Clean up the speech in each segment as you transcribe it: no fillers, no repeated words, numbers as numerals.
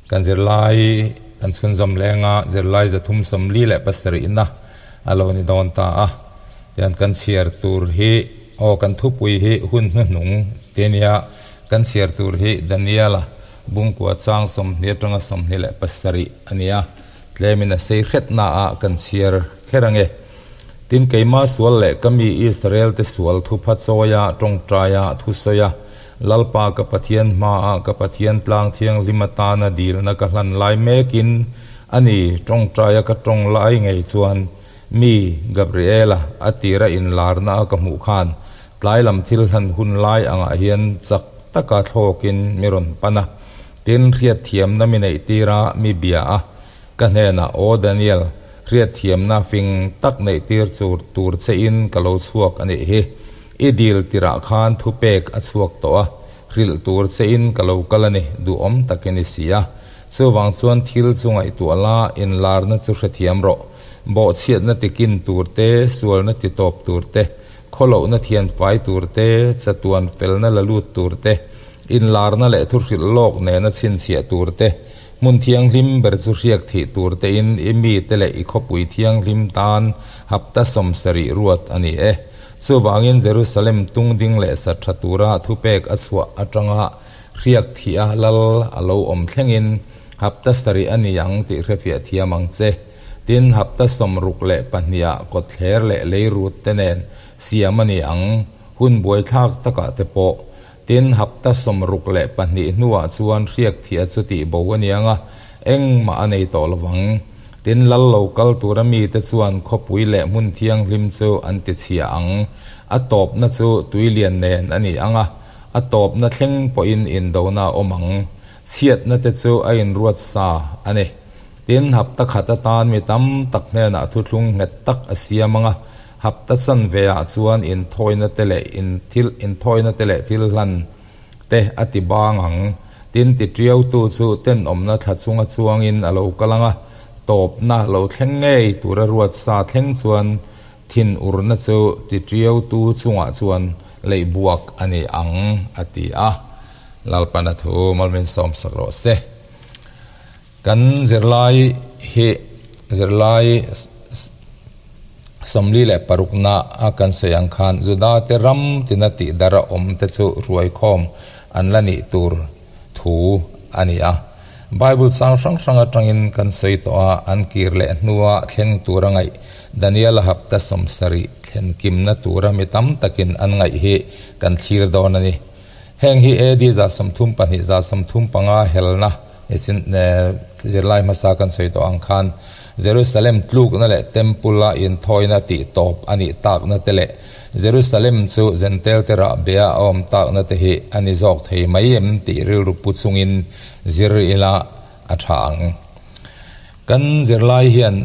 Kan zirlai kan chhunzawm lenga zirlai 347na a lo ni dawn ta a. Tian kan chhiar tur hi aw kan thupui hi hun hnuhnung ti a nia. Kan chhiar tur hi Daniela bungkua chang 20 atanga 27 a nia. Tlemin a sei hretna ah kan chhiar kher ange. Tin keima sual leh ka mi Israel te sual thupha chawia tawngtaia thusawi a, Lalpa ka Pathian hmaah ka Pathian tlang thianghlim atana dilna ka hlan lai mekin a ni, tawngtaia ka tawng lai ngei chuan mi Gabriela a tira inlarna a ka hmuh khan tlai lam thil hlan hun lai angah hian chak taka thlawkin mi rawn pan a, tin hriatthiamna mi neih tira mi bia a, Ka hnenah, Aw Daniel, hriatthiamna fing tak neihtir chur tur che in ka lo chhuak a nih hi. I dil tirah khan thupek a chhuak tawh a, hrilh tur che in ka lo kal a ni, duhawm takin i si a. Chuvang chuan thil chu ngaihtuah la, inlarna chu hrethiam rawh. Bawhchhiatna ti kin tur te, sualna ti tawp tur te, khawlohna thian fai tur te, chatuan felna la lut tur te, inlarna leh thuhrilh lawk nena chhinchhiah tur te, Hmun thianghlim ber chu hriak thih tur tein i mite leh i khawpui thianghlim tan hapta 70 ruat a ni e. Chuvangin Jerusalem tung ding leh sat tha tura thupek a chhuah atanga hriak thih a lal a lo awm thlengin hapta 70 a ni ang tih hrefiah thiam ang che. Tin, hapta 62 ah kawtthler leh leirut te nen siam a ni ang. Hun buaithlak takah te pawh Tin, hapta 62 hnuah chuan hriak thih a chu tih bo a niang a, engmah a nei tawh lovang. Tin, lal lo kal tura mite chuan khawpui leh hmun thianghlim chu an ti chhia ang. A tawpna chu tuilian nen a ni ang a, a tawpna thleng pawhin indona a awm ang. Chhiatna te chu a inruat sa a ni. Tin, hapta khat atan mi tam tak hnenah thuthlung nghet tak a siam ang a, Hapta chanve ah chuan inthawina te leh thil inthawina te leh thil hlan te a ti bang ang. Tin, ti tiautu chu tenawmna thla chunga chuangin a lo kal ang a, tawpna lo thleng ngei tura ruat sa thleng chuan thinurna chu ti tiautu chungah chuan leih buak a ni ang, a ti a. Lalpana thu malmin sawmsak rawh se. Kan zirlai hi zirlai 46 na a kan sawi ang khan Juda te ram tina tih dar a awm te chu ruaikhawm an la nih tur thu a ni a. Bible chang hrang hrang atangin kan sawi tawh a, an kir leh hnua thleng tura ngaih Daniela hapta 70 thlen kimna tura mi tam takin an ngaih hi kan thlir dawn a ni. Heng hi AD 132, 135 helna zirlai hmasa kan sawi tawh ang khan Jerusalem tlukna leh Temple-a inthawina tih tawp a nih takna te leh Jerusalem chu Jentail te rahbea a awm takna te hi a ni zawk thei mai em tih rilru pu chungin zir ila a tha ang. Kan zirlai hian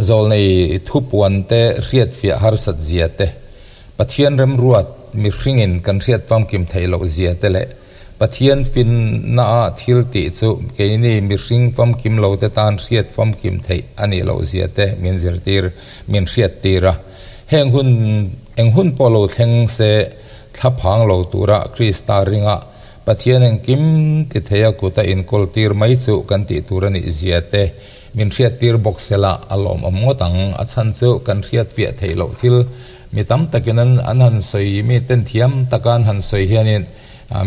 zawlnei thupuan te hriatfiah harsat zia te, Pathian remruat mihringin kan hriat famkim theih loh zia te leh Pathian finna ah thil tih chu keini mihring famkim lo te tan hriat famkim theih a nih loh zia te min zirtir, min hriat tir a. Heng hun, eng hun pawh lo thleng se thlaphang lo tura Krista ringa Pathian engkim ti thei a kut a inkawl tir mai chu kan tih tur a nih zia te min hriat tir bawk se la a lawmawm ngawt ang. A chhan chu kan hriat fiah theih loh thil mi tam takin an an han sawi mi ten thiam taka an han sawi hianin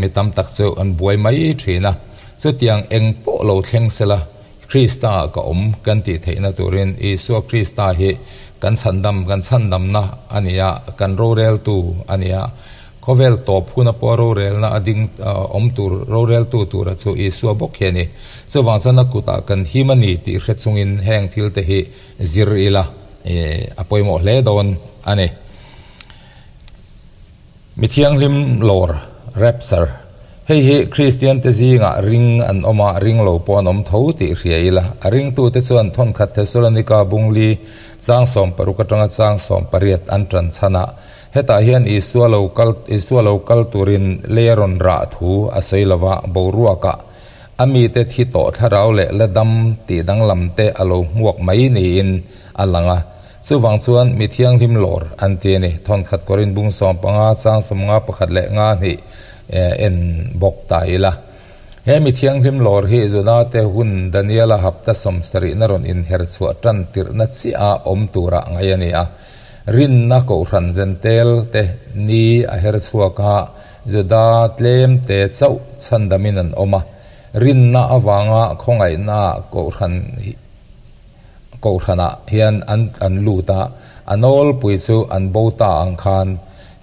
mi tam tak chu an buai mai thin a. Chutiang eng pawh lo thleng se la Krista ah ka awm kan tih theihna turin Isua Krista hi kan chhandam kan chhandamna a ni a, kan roreltu a ni a. Khawvel tawp huna pawh rorelna a ding awm tur roreltu tura chu Isua bawk hi a ni. Chuvang chuan a kutah kan him a ni tih hre chungin heng thil te hi zir ila a pawimawh hle dawn a ni. Mi thianghlim lawr, rapture, hei hi Kristian te zingah ring an awm a, ring lo pawh an awm tho tih hria ila. A ringtute chuan thawnkhat Thessalonika bungli chang 60 atanga chang 18 an tan chhan a, hetah hian Isua lo kal Isua lo kal turin lei a rawn rah thu a sawi lo va, boruakah a mite thi tawh thlarau leh la dam tih danglam te a lo hmuak mai niin a lang a. Chuvang chuan mi thianghlim lawr an ti a ni. Thawnkhat Korin bung 15 chang 51 leh 52 en bawk ta ila. He mi thianghlim lawr hi Judate hun Daniela hapta sawmsarihna rawn inher chhuah tan tirhna chiah a awm turah ngaih a ni a. Rinna kohhran Zentel te ni a her chhuak a, Juda tlem te chauh chhandamin an awm a. Rinna avanga khawngaihna kohhran kohhranah hian an an lut a, a nawlpui chu an bo ta ang khan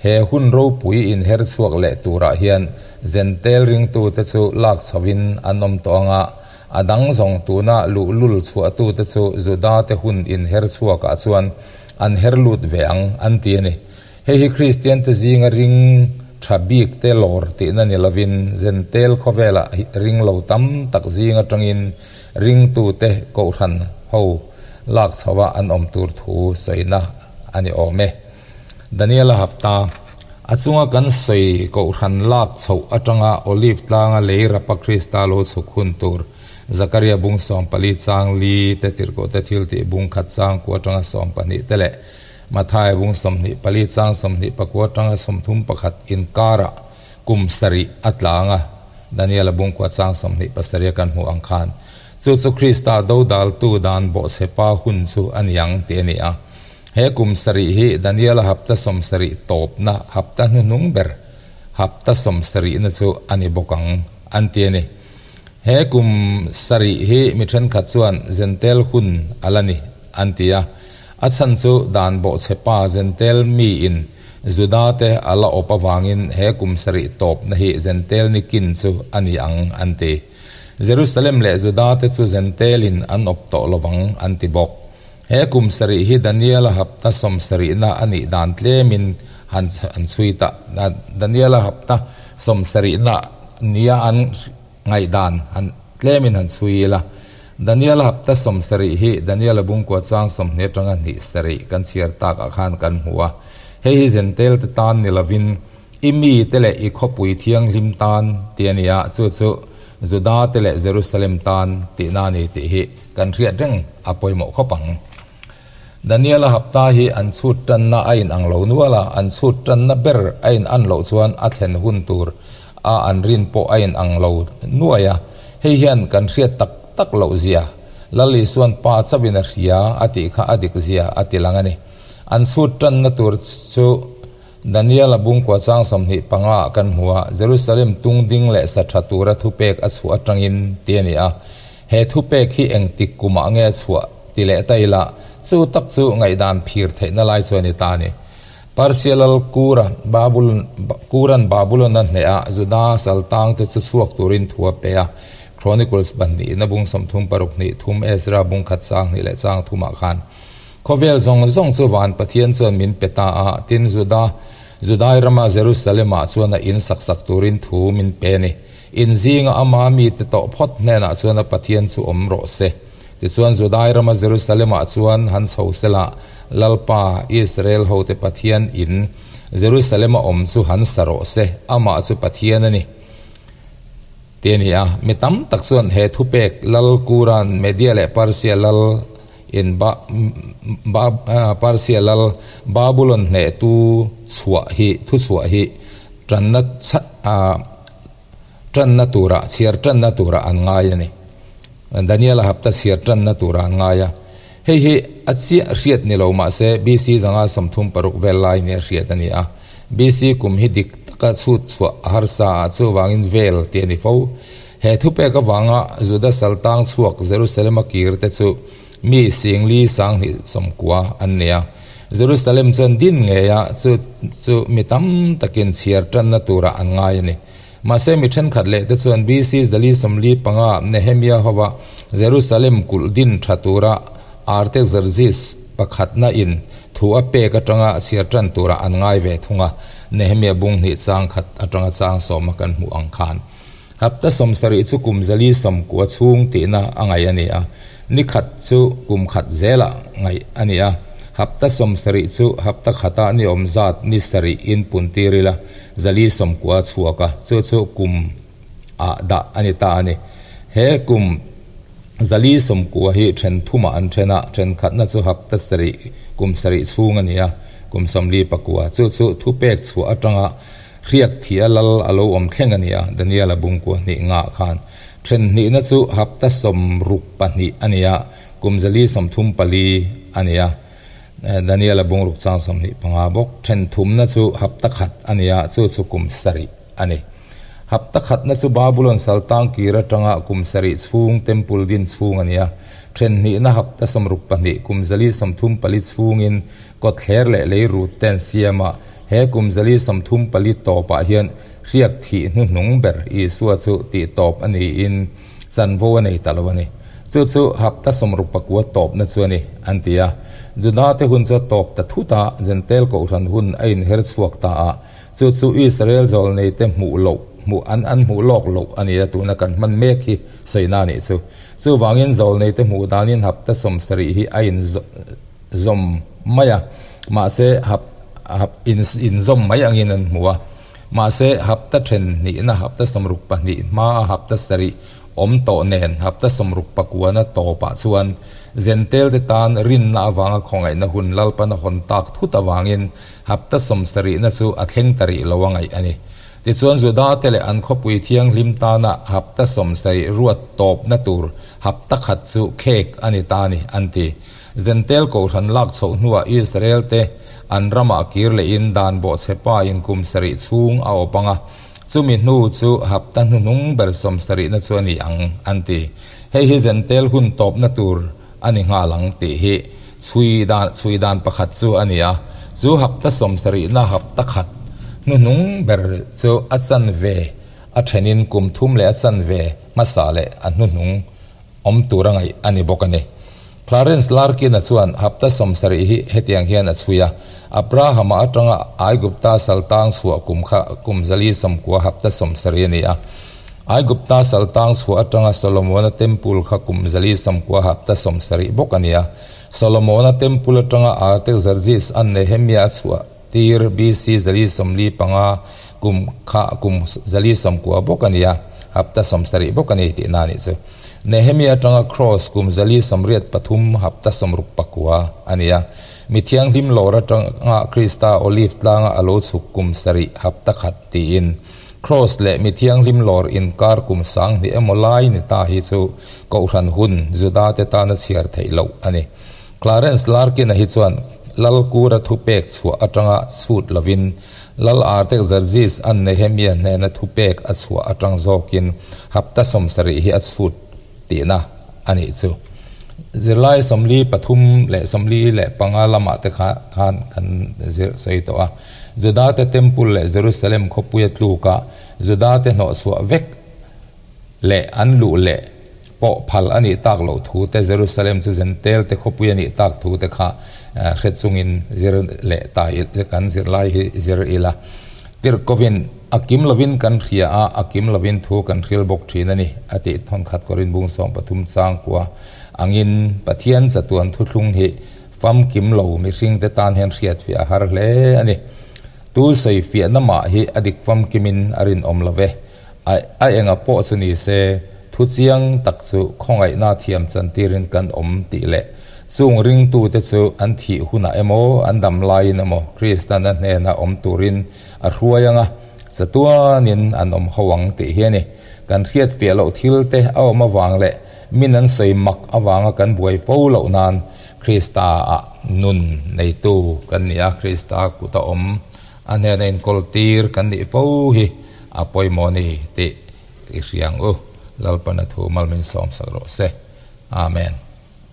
he hun ropui inher chhuak leh turah hian Zentel ringtute chu lak chhovin an awm tawh ang a, a dang zawng tuna luhlul chhuahtute chu Judate hun inher chhuakah chuan an her lut ve ang an ti a ni. Hei hi Kristiante zinga ring tha bikte lawr tihna ni lovin Zentel khawvelah ring lo tam tak zing atangin ringtute kohhran ho lak chhoa an awm tur thu sawina a ni awm e. Daniela hapta, A chunga kan sawi kohhran lak chhoh atanga Olive tlanga lei rapa Krista lo chhuk hun tur Zakaria bung 14 chang li te tirhkohte thil tih bung khat chang ku atanga 12 te leh Matthai bung 24 chang 24 atanga 31 inkarah kum sarih a tlang a, Daniela bung kua chang 27 a kan hmuh ang khan chu chu Krista dodaltu dan bawhchhepa hun chu a ni ang tih a ni a. He kum sarih hi Daniela hapta 70 tawpna hapta hnuhnung ber hapta sawmsarihna chu a ni bawk ang an ti a ni. He kum sarih hi mi thenkhat chuan Zentel hun a la ni an ti a. A chhan chu dan bawhchhepa Zentel miin Judate a la awp avangin he kum sarih tawpna hi Zentel ni kin chu a ni ang an ti. Jerusalem leh Judate chu Zentelin an awp tawh lovang an ti bawk. He kum sarih hi Daniela hapta sawmsarihna a nih dan tlemin han han chhui ta. Daniela hapta sawmsarihna nia an ngaihdan han tlemin han chhui ila. Daniela hapta sawmsarih hi Daniela bungkua chang 20 atanga hnih sarih kan chhiar takah khan kan hmu a. Hei hi Zentel te tan ni lovin I mite leh i khawpui thianghlim tan tih a ni a, chu chu Juda te leh Jerusalem tan tihna a ni tih hi kan hriat reng a pawimawh khawp ang. Daniela hapta hi an chhut tanna a inang lo nual a, an chhut tanna ber a inan loh chuan a thlen hun tur a an rin pawh a inang lo nuai a, hei hian kan hriat tak tak loh zia, Lal Isuan Pa chauhin a hria a tih kha a dik zia a ti lang a ni. An chhut tanna tur chu Daniel-a bungkua chang 25 ah kan hmu a, Jerusalem tung ding leh sa tha tura thupek a chhuah atangin ti a ni a. He thupek hi engtik kumah nge a chhuah ti leh ta ila, chu tak chu ngaihdan phir theihna lai chu a ni ta a ni. Persia lal Kura, Babulon, Kuran Babulon-a hnehah Juda saltangte chu chhuak turin thu a pe a. Chronicles pahnihna bung 36 hnih thum Ezra bung khat chang hnih leh chang thumah khan Khawvel zawng zawng chu van Pathian chuan min pe ta a, tin Juda, Judai rama Jerusalem-ah chuan a in sak sak turin thu min pe a ni. In zinga ama mite tawh phawt hnenah chuan a Pathian chu awm rawh se. Tichuan Judai rama Jerusalem-ah chuan han chho sela, Lalpa, Israel hote Pathian in Jerusalem-a awm chu han sa rawh se, amah chu Pathian a ni. Ti a ni a, mi tam tak chuan he thupek Lal Kuran Media leh Persia Lal In ba ba Persia lal Babulon hnehtu chhuah hi thu chhuah hi tanna tanna tura chhiar tanna tura an ngai a ni. Daniela hapta chhiar tanna tura an ngai a. Hei hi a chiah hriat ni lo mahse BC zanga 36 vel lai nia hriat a ni a. BC kum hi dik taka chhut chhuah a harsa a chuvangin vel tih a ni fo. He thupek avanga Juda saltang chhuak Jerusalem-a kir te chu mi singli sanghnih sawmkua an ni a. Jerusalem chuan din ngei a, chu chu mi tam takin chhiar tanna turah an ngai a ni. Mahse mi thenkhat leh te chuan BC zali 45 Nehemia hova Jerusalem kulh din tha tura Artaxerxes pakhatna in thu a pek atanga chhiar tan turah an ngai ve thung a, Nehemia bung hnih chang khat atanga chang sawma kan hmuh ang khan. Hapta 70 chu kum zali sawmkua chhung tihna a ngaih a ni a, ni khat chu kum khat zelah ngaih a ni a. Hapta 70 chu hapta khata ni awm zat ni sarih in pun tir ila zali sawmkua chhuak a, chu chu kum ah dah a ni ta a ni. He kum zali sawmkua hi then thumah an then a, then khatna chu hapta sarih kum sarih chhung a ni a, kum 44 chu chu thupek chhuah atanga. Hriak thih a lal a lo awm thleng a ni a, Daniel-a bungkua hnih ngah khan. Then hnihna chu hapta 62 a ni a, kum 434 a ni a, Daniel-a bungruk chang 25 bawk. Then thumna chu hapta khat a ni a, chu chu kum sarih a ni. Hapta khatna chu Babulon saltang kir atanga kum sarih chhung temple din chhung a ni a, then hnihna hapta 62 kum 434 chhungin Kawtthler leh lei rut te an siam a, he kum 434 tawpah hian hriak thih hnuhnung ber Isua chu tih tawp a niin chanvo a nei ta lo a ni. Chu chu hapta 69 tawpna chu a ni, an ti a. Judate hun chu a tawp ta thut a, Jentail kohhran hun a inher chhuak ta a, chu chu Israel zawlneite hmuh loh, hmuh an an hmuh lawk loh a ni a, tuna kan hman mek hi sawina a nih chu. Chuvangin zawlneite hmuh danin hapta 70 hi a in. Zawm mai a, mahse hap hap in inzawm mai angin an hmu a. Mahse hapta then hnihna hapta 62 hmaa hapta sarih awm tawh nen hapta 69na tawpah chuan Zentel te tan rinna avanga khawngaihna hun Lalpana hawn tak thut avangin hapta 70na chu a thleng ta rih lo a ngaih a ni. Tichuan Juda te leh an khawpui thianghlim tana hapta 70 ruat tawpna tur hapta khat chu khek a ni ta ni an ti. Zentel kohhran lak chhoh hnuah Israel te an ramah kir lehin dan bawhchhe pa in kum sarih chhung a awp ang a, chumi hnu chu hapta hnuhnung ber 70na chu a ni ang, an ti. Hei hi Zentel hun tawpna tur a ni nghal ang tih hi chhui dan chhui dan pakhat chu a ni a, chu hapta 70na hapta khat hnuhnung ber chu a chanve a thenin kum thum leh a chanve hmasa leh a hnuhnung awm tur a ngaih a ni bawk a ni. Clarence Larkin-a chuan hapta 70 hi hetiang hian a chhui a, Abrahama atanga Aigupta saltang chhuah kum kha kum 490 hapta 70 a ni a. Aigupta saltang chhuah atanga Solomona Temple kha kum 490 hapta 70 bawk a ni a. Solomona Temple atanga Artaxerxes-a'n Nehemia a chhuah tir BC 445 kum kha kum 490 bawk a ni a, hapta 70 bawk a ni tihna a nih chu. Nehemia atanga Cross kum 483 hapta 69 a ni a. Mi thianghlim lawr atanga Krista Olive tlanga a lo chhuk kum sarih hapta khat tiin Cross leh mi thianghlim lawr inkar kum 2000 emaw lai ni ta hi chu Kohhran hun Juda te tana chhiar theih loh a ni. Clarence Larkin-a hi chuan Lal Kura thupek chhuah atanga chhut lovin Lal Artaxerxes-a'n Nehemia hnena thupek a chhuah atang zawkin hapta 70 hi a chhut tihna a nih chu. Zirlai 43 leh 45 lamah te kha khan kan zir sawi tawh a. Judate Temple leh Jerusalem khawpuia tluka Judate hnawhchhuah vek leh an luh leh pawh phal a nih tak loh thu te, Jerusalem chu Zentel te khawpui a nih tak thu te kha hre chungin zir leh ta kan zirlai hi zir ila. Tirhkovin a kim lovin kan hria a, a kim lovin thu kan hril bawk thin a ni, a tih thawnkhat Korin bung 13 chang kua angin Pathian chatuan thuthlung hi famkim lo mihringte tan hian hriatfiah a har hle a ni. Tu sawifiahna mah hi a dik famkimin a rinawm lo ve. A a enga pawh chu ni se, thu chiang tak chu khawngaihna thiam chantirin kan awm tih leh chung ringtute chu an thih hunah emaw, an dam laiin emaw Krista'n a hnena awm turin a hruai ang a, chatuanin an awm ho ang tih hi a ni. Kan hriatfiah loh thil te a awm avang leh min an sawi mak avanga kan buai fo loh nan Krista-ah nun neitu kan ni a, Krista kuta awm a hnena inkawl tir kan nih fo hi a pawimawh a ni tih i hria ang u. Lalpana thu mal min sawmsak rawh se. Amen.